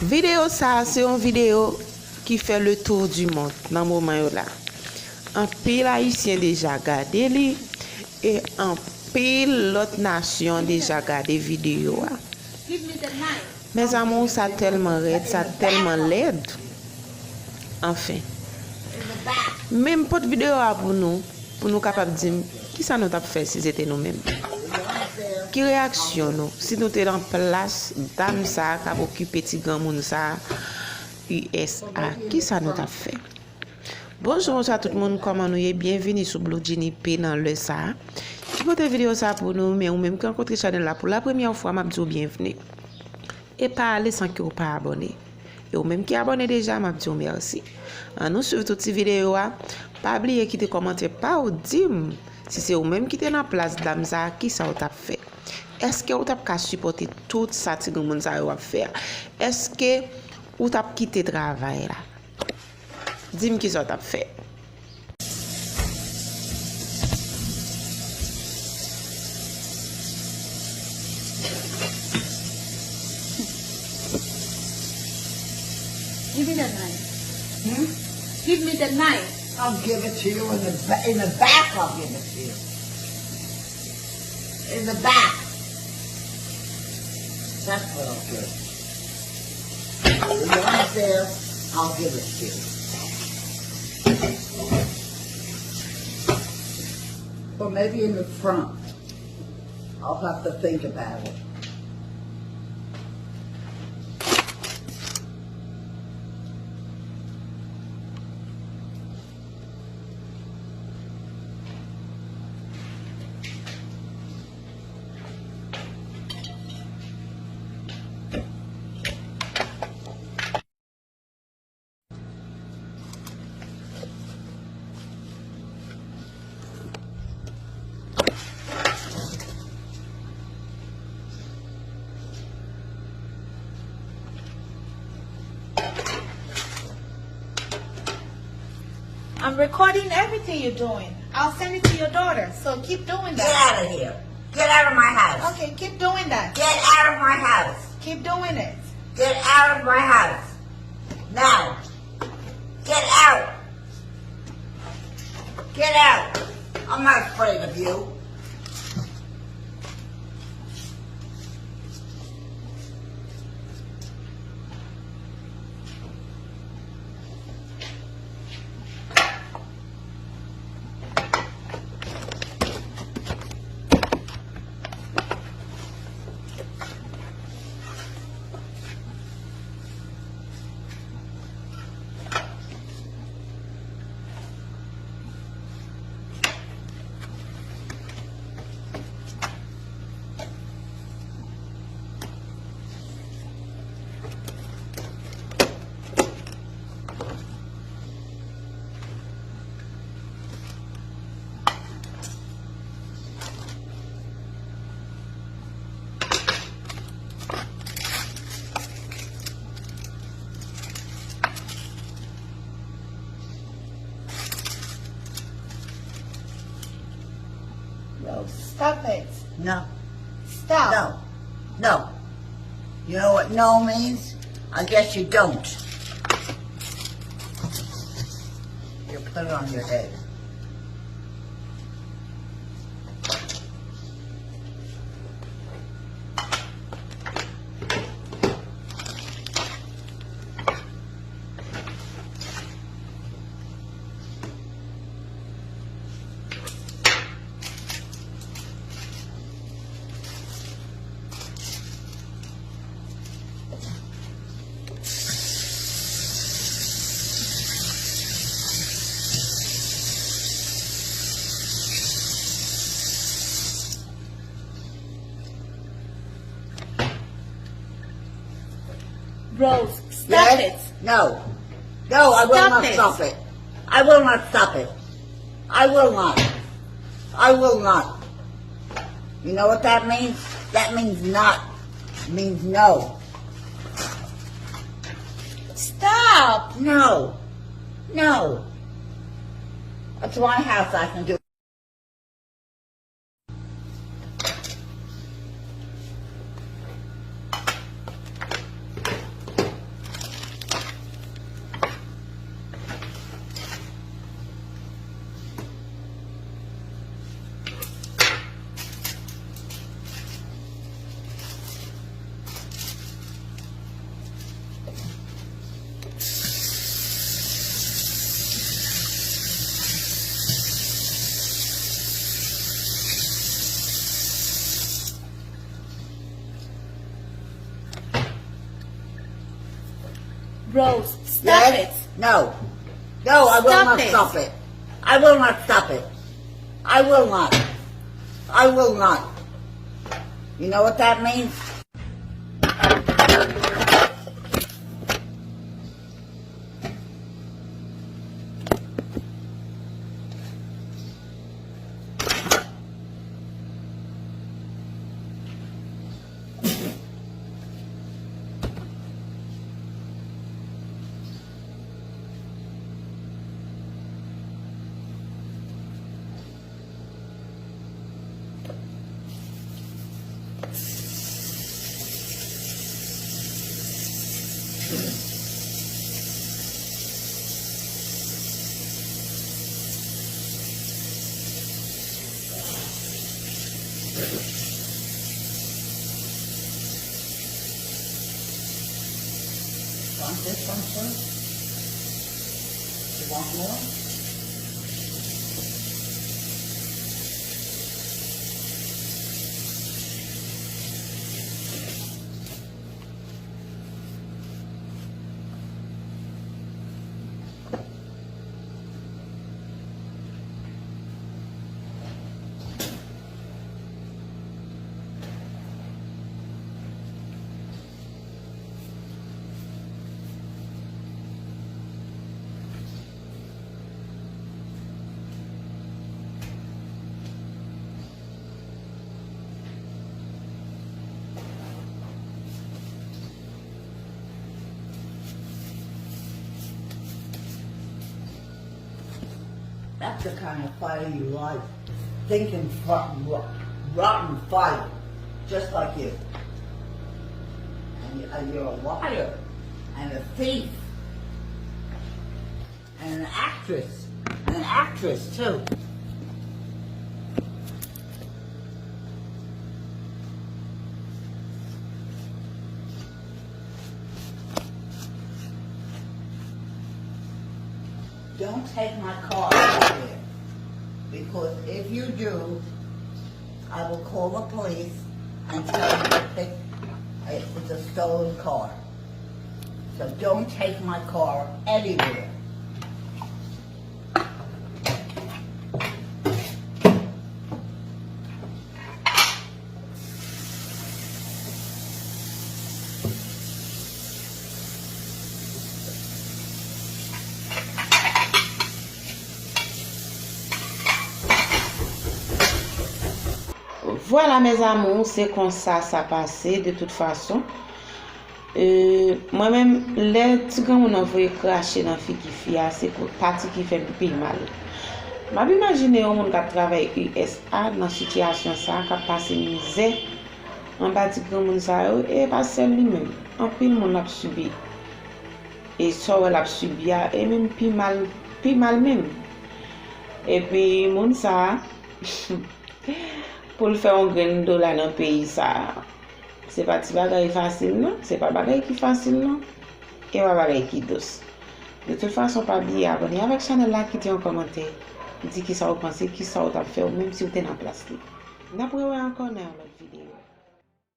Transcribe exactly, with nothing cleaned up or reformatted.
Videyo sa a se yon videyo ki fè le tour du monde nan moman yo la. Anpil Ayisyen deja gade li e anpil lòt nasyon deja gade videyo a. Mes amours, sa tèlman rèd, sa tèlman lèd. Anfen. Men m pote videyo a pou nou, pou nou kapab di m kisa nou t ap fè si se te nou menm. Ki reyaksyon nou si nou te nan plas dam sa a k ap okipe ti granmoun sa a U S A? Kisa nou t ap fè? Bonjou, bonswa tout moun, kòman nou ye? Byenvini sou Blue Genie P nan lè sa a. Ki pote videyo sa a pou nou, men ou menm ki rankontre chanèl la pou la premyè fwa, m ap di w byenvni. E pa ale san ke w pa abòne. E ou menm ki abòne deja, m ap di w mèsi. Ann nou swiv tout ti videyo a. Pa bliye kite kòmantè pa w, di m si se ou menm ki te nan plas dam sa a, kisa w t ap fè? Èske w t ap ka sipòte tout sa ti granmoun sa yo ap fè a? Èske ou t ap kite travay la? Di m kisa w t ap fè. Give me that knife. Hmm? Give me that knife. I'll give it to you in the ba- in the back. I'll give it to you. In the back. That's what I'll do. When you're not there, I'll give it to you. Or maybe in the front. I'll have to think about it. I'm recording everything you're doing. I'll send it to your daughter. So keep doing that. Get out of here. Get out of my house. Okay, keep doing that. Get out of my house. Keep doing it. Get out of my house. Now. Get out. Get out. I'm not afraid of you. Yo, stop it. No. Stop. No. No. You know what no means? I guess you don't. You put it on your head. Rose, stop it. No. No, I will not stop it. I will not stop it. I will not. I will not. You know what that means? That means not. Means no. Stop. No. No. That's my house, I can do. Rose, stop it. No. No, I will not stop it. I will not stop it. I will not. I will not. You know what that means? Want this one too? You want more? That's the kind of fire you like. Stinking, rotten, rotten fire. Just like you. And you- and you're a liar and a thief. And an actress. An actress, too. Don't take my car out there, because if you do, I will call the police and tell them that it was a stolen car. So don't take my car anywhere. Vwala, mes amours, se konsa sa pase, de tout fason. E, mwen menm, lè ti granmoun nan voye krache nan figi fi a, se pou pati ki fè m pi mal. M ap imajine yon moun k ap travay U S A nan sitiyasyon sa a, k ap pase mizè anba ti granmoun sa yo, e pa sèl li menm. Anpil moun ap sibi. E sa w wè l ap sibi a, e menm pi mal, pi mal menm. Epi moun sa a, pou l fè yon grenn dola nan peyi sa a, se pa ti bagay fasil non, se pa bagay ki fasil non, e pa bagay ki dous. De tout fason, pa bliye abòne avèk chanèl la, kite yon kòmantè, di kisa w panse, kisa w t ap fè ou menm si w te nan plas li. N ap rewè ankò nan yon lòt videyo.